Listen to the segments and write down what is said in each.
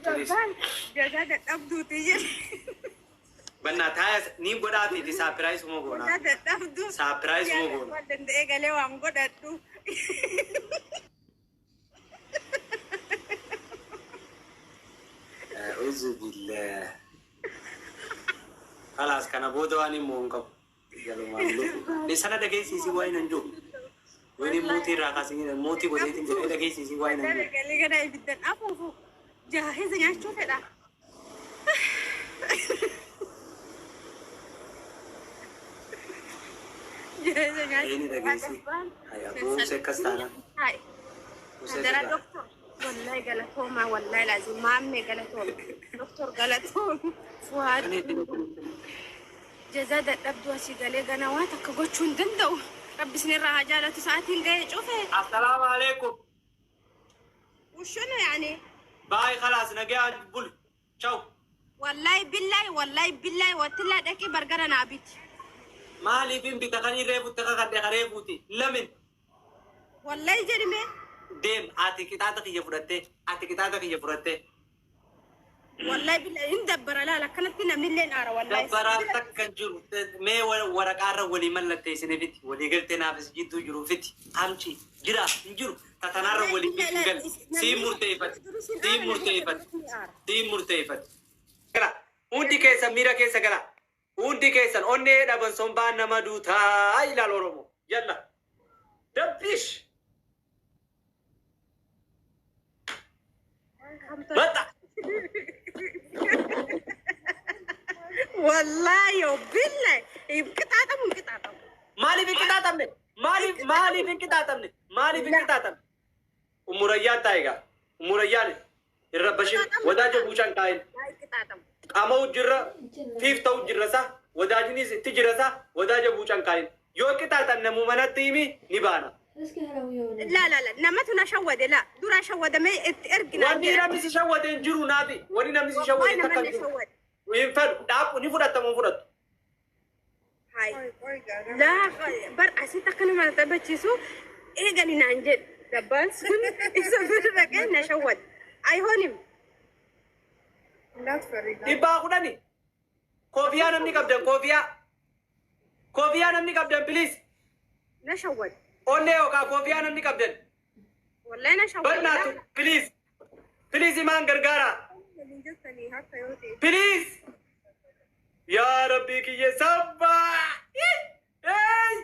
Please. Gabbaan jazaa dadhabduuti jedhe. Bannaa ni godhaafiiti surprise uma goonaa. Jazaa dadhabduu. Surprise uma goona. Waan danda'ee galee waan godhadhu. A'uuzu billah. Kalaas kana booda waan immoo hin qabu. Galumaan lubbuu. Sana dhageessiisii waa hin jiru. Wani mootii irraa kaasanii mootii godheetiin jedhee dhageessiisii waa hin jiru. Galee gara ibiddan afuufu jaahisa nyaachuu fedha. Jaahisa nyaachuu Eeni dhageessi. Haya boomsi akkas taana. Hai. Hadara doktor. Wallahi galatooma, wallahi laazim maammee galatooma. Doktor galatooma. Fuhaad. Jazaa dadhabduu asii galee gana waan takka gochuu hin danda'u. Rabbi isinirraa haa jaalatu, sa'aatiin ga'ee cufe. Assalaamu alaikum. وشنو يعني؟ Bye, خلاص nagaa bul. Ciao. والله بالله والله بالله وتلا dhaqii bargara naa biti. Maaliif hin bita kan reefutti kakadhe kareefuuti? Lamin. Wallahi jedhime. Deem, ati qixaaxa kiyya fudhattee, ati qixaaxa kiyya fudhattee. Wallahi billahi hin dabbara, laala akkanatti namni illee aara wallahi. Dabbaraa takka hin jiru. Mee waraqaarra walii mallatteessinifiti. Walii galtee naafis jidduu jiruufiti. Amci jira hin jiru. Tatanaarra walii hin galle. Siin murteeffate. Siin murteeffate. Siin murteeffate. Gala. Hundi keessan miira keessa gala. Hundi keessan onnee dhaban sombaan nama duutaa ilaal Oromoo. Yalla. Dabbish. Maxxa. Wallahi billahi hin qixaaxamu, hin qixaaxamu. Maaliif hin qixaaxamne? Maaliif hin qixaaxamne? Maaliif hin qixaaxamne? Umurayyaan taa'e egaa. Umurayyaan hin rabbashin. Wadaaja buuchaan kaa'in. Hin qixaaxamu. Qama'u jirra. Fiif ta'u jirra sa. Wadaajinis itti jira sa. Wadaaja buuchaan kaa'in. Yoo qixaaxamne mu manatti himi, ni baana. لا لا لا, namatu na shawwade, la dura shawwadamee itti ergina. Wanni namni si shawwate hin jiru naafi. Wanni namni si shawwate Wallahi takka namanni hin jiru. shawwade. Hin fedhu. Dhaabbu ni fudhatta moo hin fudhattu? Hai. Laa, bar asitti akka nama taphachiisu eegali naan jedhe. Gabbaan sun isa bira dhaqee na shawwade. Ayhoonim. 110. Koofiyaa namni qabdan, koofiyaa. Koofiyaa namni qabdan, please. Na shawwade. Onnee yookaan koofiyaa namni qabdan. Wallahi na shawwade. Barnaatu, please. Please, imaan gargaara. Please. Yaa Rabbii kiyya sabbaa. Hey!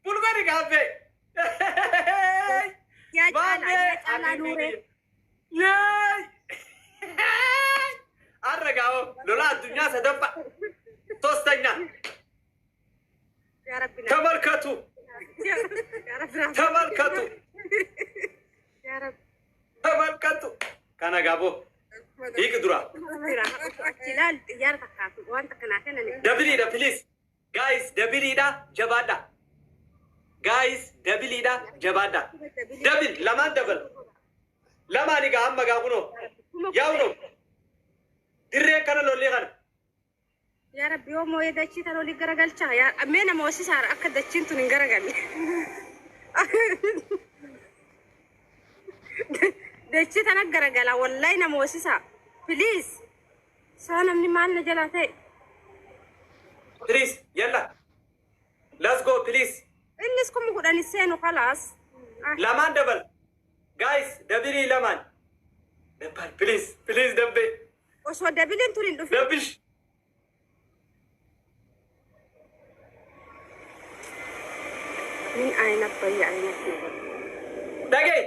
Bulgari gaaffee. Yaa caalaa, yaa caalaa nuuree. Yeey! Har'a gaa'o lola addunyaa sadaffaa. ሶስተኛ። Yaa Rabbi na. ተመልከቱ። Yaa Rabbi na. ተመልከቱ። Yaa Rabbi. ተመልከቱ። Kana gaaboo hiiki dura. Achi ilaal, xiyyaara takkaatu waan takka naa kennani. Doubleiidha, please guys, doubleiidha, jabaadha guys, doubleiidha, jabaadha. Double lamaan, double lamaan egaa amma gaa kunoo yaa'u dirree kana lollee kana. Yaa Rabbi, yoo moo'ee dachii tan olii garagalchaa, yaa mee nama hoosisaara akka dachiin tun hin garagalle. Dachii tana garagala, wallahi nama hoosisaa. Please. Saa namni maal na jalaa ta'e? Please, yalla, let's go, please. Innis 10,000 seenu kalaas. Lamaan double guys, double lamaan, double, please, please, double. Osoo doubleiin tun hin dhufin. Dabbish. ምን አይነት በየአይነት ነው? Dhagee.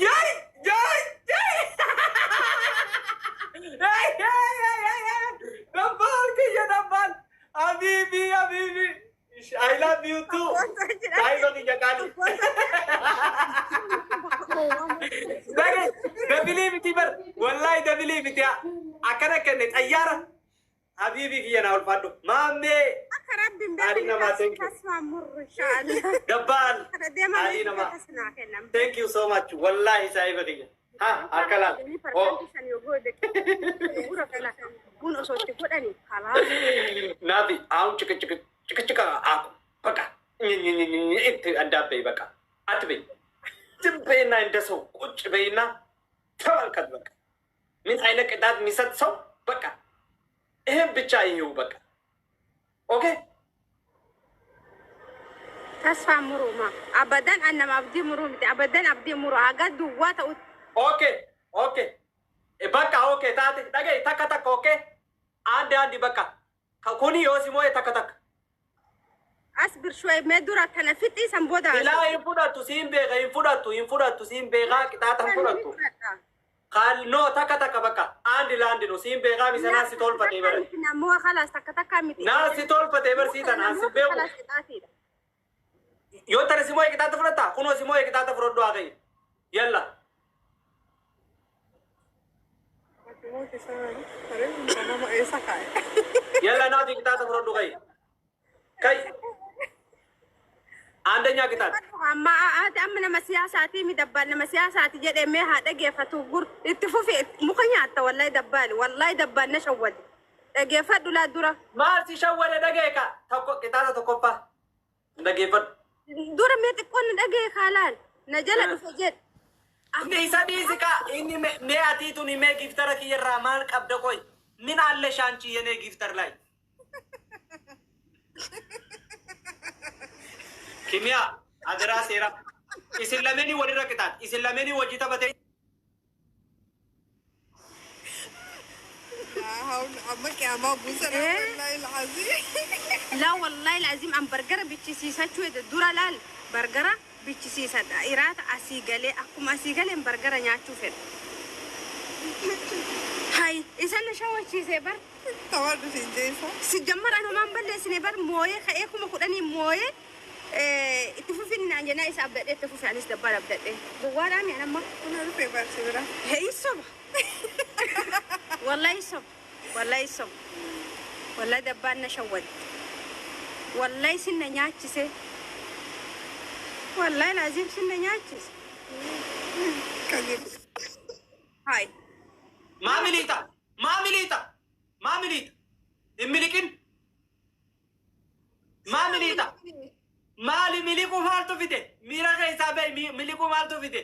Yaay! Yaay! Yaay! Yaay! Yaay! Yaay! Yaay! Dabbaal kiyya, dabbaal. Habibi, habibi. I love you too. Saayiba kiyya qaali. Dhagee, double miti bar. Wallahi double miti. Akkana kenne xayyaara. Habibi kiyya naa ulfaadhu. Maammee. Akka rabbiin Qaalii namaa, thank you. Tasfaa murru inshaallah. Dabbaal. Kana deemaa Qaalii namaa. tasnaa kennan. Thank you so much. Wallahi saayiba kiyya. Ha, harka laal. Oh. 5% yoo godhe kun osoo itti godhani kalaa. ናፊ አሁን ጭቅጭቅ ጭቅጭቅ አቁ፣ በቃ itti addaabበይ፣ በቃ አትበይ። ዝም በይና እንደ ሰው ቁጭ በይና ተመልከት። በቃ ምን አይነት ቅጣት የሚሰጥ ሰው በቃ ይሄን ብቻ ይሄው በቃ okay። ተስፋ muruuma abadan annama abdii muruu miti abadan abdii muru haga duwwaa ta'u. Okay, በቃ okay taate dhagaye takka takka okay አንድ አንድ በቃ kuni yoo si moo'e takka takka. Asbir shuwee mee dura tana fixii san booda. Silaa hin fudhattu siin beeka hin fudhattu hin fudhattu siin beekaa qixaata hin fudhattu. No takka takka በቃ አንድ ለአንድ ነው siin beekaa misanaa si tolfatee bara. Namoo خلاص takka takka miti. Naa si tolfatee bar sii tanaan si beeku. خلاص qixaatiidha. Yoo tana si moo'e qixaata fudhattaa kunoo si moo'e qixaata fudhadhu haa ta'e. Yalla. Yalla naati qixaata fudhadhu kai. Kai. አንደኛ ቅጣት Amma ati amma nama siyaasaati mi dabbaal nama siyaasaati jedhee mee haa dhageeffatu gur itti fufi muka nyaatta wallahi dabbaali wallahi dabbaal na shawwade dhageeffadhu laa dura. Maal si shawwade dhageeka tokko qixaata tokkoffaa dhageeffadhu. Dura mee xiqqoon na dhagee kaalaal na jala dhufe jedhe. Inni isa dhiisi ka inni mee atiitun mee giftara kiyyarraa maal qabda qoy ምን አለሽ አንቺ የኔ gifter ላይ ኪሚያ አደራ ሴራ isin lameenii walirra qixaat isin lameenii wajji taphatee. Laa wallahi laazim an bargara bichisiisachuu dura laal bargara bichisiisadha iraata asii galee akkuma asii galeen bargara nyaachuu fedha. Hay isan na shawwachiisee bar. Si jammar anumaan balleessine bar mooyee ka'ee 10,000 mooyee itti fufin naan jennaa isa abdadhee itti fufe anis dabbaal abdadhee. Gowwaadhaa mi'an amma. Hee soba. Wallahi soba. Wallahi soba. Wallahi dabbaan na shawwade. Wallahi sin na nyaachise. Wallahi laazim sin na nyaachise. Hai. Maamiliita maamiliita maamiliita hin miliqin maamiliita maali miliquu maaltu fide miira keessaa bahi miliquu maaltu fide.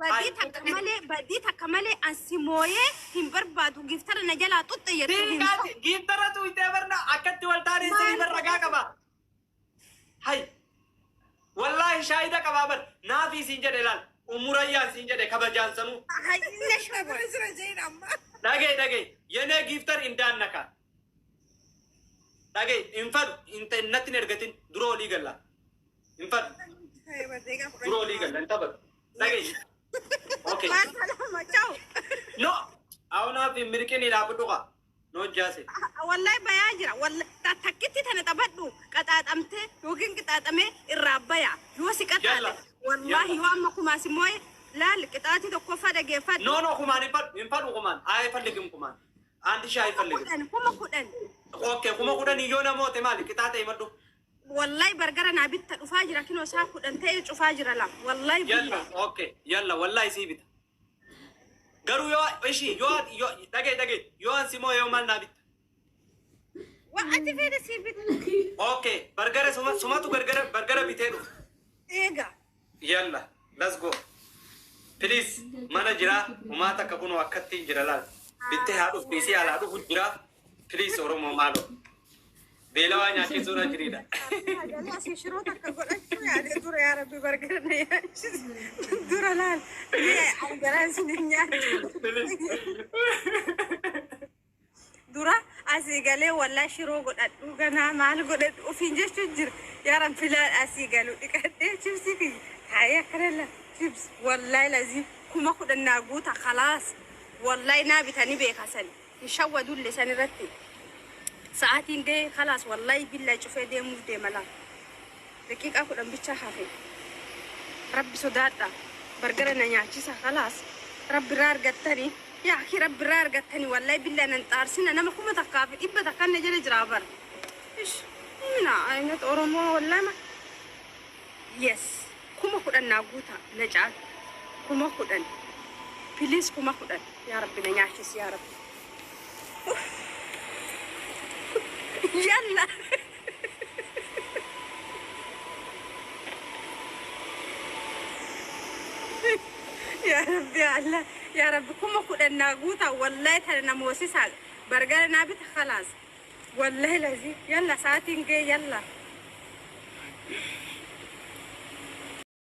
Badii takka malee badii takka malee ansi mooyee hin barbaadu giftara na jalaa xuxxe jettu hin Diingaati giftara tuutee barna akkatti wal taanee sirrii barragaa qaba. Hay wallaahi shaayida qabaa bar naafii siin jedhe laal umurayyaan siin jedhe kabajaan sanuu. Hay na shawwade. Dhagee dhagee yenee gifter indaannaka. Dhagee hin fadhu natti hin ergatin dura olii galla. Hin fadhu dura olii galla hin taphatu. Dhagee. Okay. Maa ciao. No awunaaf mirqin dhaabbadhu qa. No jaase. Wallahi bayaa jira. Wallahi takkitti tana taphadhu qaxaaxamtee yookiin qixaaxamee irraa baya yoo si Yalla. qaxaaxe. Wallahi yoo amma kumaas immoo laal qixaatii tokkoffaa dhageeffadhu. No kumaan hin fadhu hin fadhu kumaan አይፈልግም kumaan አንድ ሺህ አይፈልግም። 10,000 10,000. Okay 10,000 yoo namoota maali qixaaxa himadhu. Wallahi bargara naa bitta dhufaa jira kinoo isaa 10 ta'ee cufaa jira lama. Wallahi Yalla okay yalla wallahi sii bita. Garuu yoo ishi yoo yoo dhagee dhagee yoo ansi moo yoo maal naa bitta. Wa ati fedhe sii bitta. Okay bargara suma sumatu gargara bargara bitee dhufa. Eega. Yalla let's go. Please mana jira umaa takka kunoo akkatti hin jira laal. Bittee haa dhuftu isii alaa dhufu jira. Please Oromoo maaloo. Beelawaa nyaachisuudha jiriidha. Asii shiroo takka godhachuu yaadee dura yaa rabbi bargara na nyaachise. Dura laal. Garaan sin hin nyaatu. Dura asii galee wallaa shiroo godhadhu ganaa maal godhadhu ofiin jechuun jira. Yaa rabbi laal asii galu dhiqadhee chipsii kiyya. Taa'ee akkana laal chips wallahi lazii 10,000 naa guuta khalaas. Wallahi naa bitanii beekasan. Hin shawwadullee san irratti. Sa'aatiin ga'ee khalaas wallahi billaa cufee deemuuf deema laal. Daqiiqaa 10 bicha hafe. Rabbi sodaadha. Bargara na nyaachisa khalaas. Rabbi irraa argattanii. Yaa akhi rabbi irraa argattanii wallahi billaa nan xaarsina nama 1100 na jala jira bara. Ish mina aynat Oromoo wallahi ma. Yes 10,000 naa guuta na caala. 10,000. Please 10,000. Yaa rabbi na nyaachisi yaa rabbi. Yalla. Yaa Rabbi Allah, yaa Rabbi, 10,000 naa guutaa. Wallahi tana na moosisaa, bargara naa bita, khalaas. Wallahi lazii, yalla, sa'aatiin ga'e, yalla.